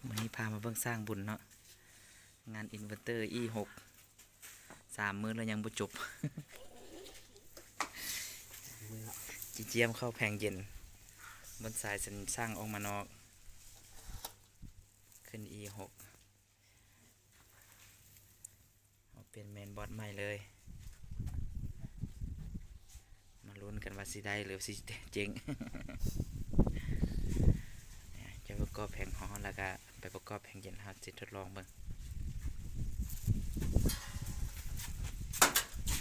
ມື້ນີ້ພາມາເບິ່ງຊ່າງບຸນເນາະ ງານອິນເວີເຕີ ອີ ຫົກ ສາມມື້ແລ້ວຍັງບໍ່ຈົບ. ຈີຈຽມເຂົ້າແຜງເຢັນ ບົນສາຍສັນຊ່າງອອກມານອກ ຂຶ້ນ ອີ ຫົກ ເອົາປ່ຽນແມ່ນບອດໃໝ່ເລີຍ. ມາລຸ້ນກັນວ່າຊິໄດ້ ຫຼື ຊິເຈັງ. ຈະປະກອບແຜງ ຮອດແລ້ວກະໄປປະກອບແຜງເຢັນ ເຮົາຊິທົດລອງເບິ່ງ.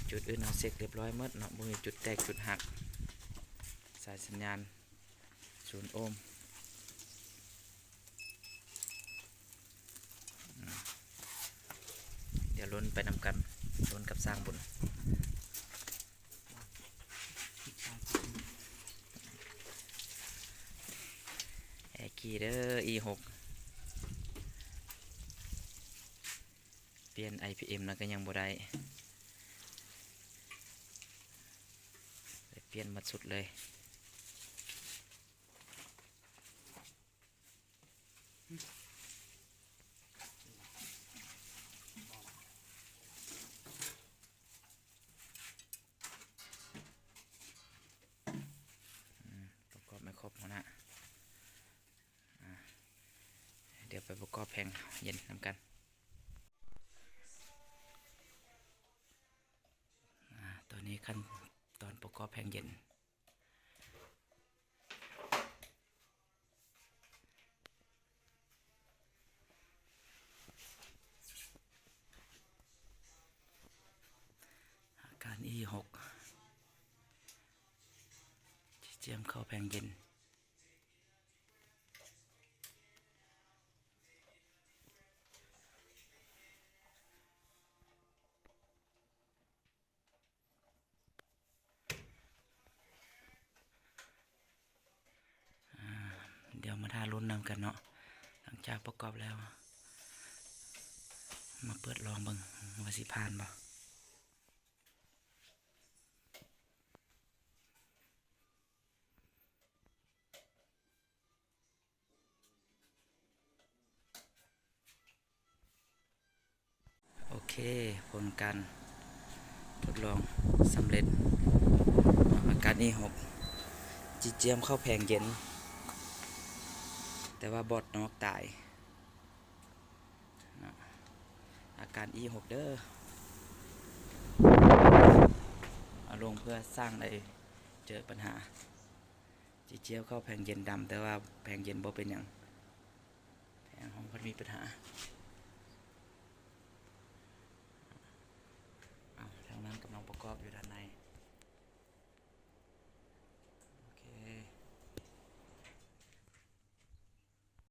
ຈຸດອື່ນເຮົາເຊັກຮຽບຮ້ອຍໝົດເນາະ ບໍ່ມີຈຸດແຕກຈຸດຫັກ. ສາຍສັນຍານສູນໂອມ. ດຽວລຸ້ນໄປນຳກັນ ລຸ້ນກັບຊ່າງບຸນ. ແອກີເດີ ອີ ຫົກ ປ່ຽນ ໄອ ພີ ເອັມ ແລ້ວກໍຍັງບໍ່ໄດ້ ໄດ້ປ່ຽນໝົດຊຸດເລີຍ. ປະກອບໃຫ້ຄົບຫັ້ນນະ. ດຽວໄປປະກອບແຜງເຢັນນຳກັນ. ອາ ຕອນນີ້ຂັ້ນຕອນປະກອບແຜງເຢັນ. ອາການ ອີ ຫົກ ຈີຈຽມເຂົ້າແຜງເຢັນ. ອາ ດຽວມາຖ້າລຸ້ນນຳກັນເນາະ ຫຼັງຈາກປະກອບແລ້ວ ມາເປີດລອງເບິ່ງວ່າຊິຜ່ານບໍ່. ໂອເຄ ຜົນການທົດລອງສຳເລັດ. ອາການ ອີ ຫົກ ຈີຈຽມເຂົ້າແຜງເຢັນ ແຕ່ວ່າບອດນອກຕາຍເນາະ. ອາການ ອີ ຫົກ ເດີ ເອົາລົງເພື່ອສ້າງໄດ້ເຈີບັນຫາ. ຈີຈຽມເຂົ້າແຜງເຢັນດຳ ແຕ່ວ່າແຜງເຢັນບໍ່ເປັນຫຍັງ ແຜງຫ້ອງພັດມີບັນຫາ.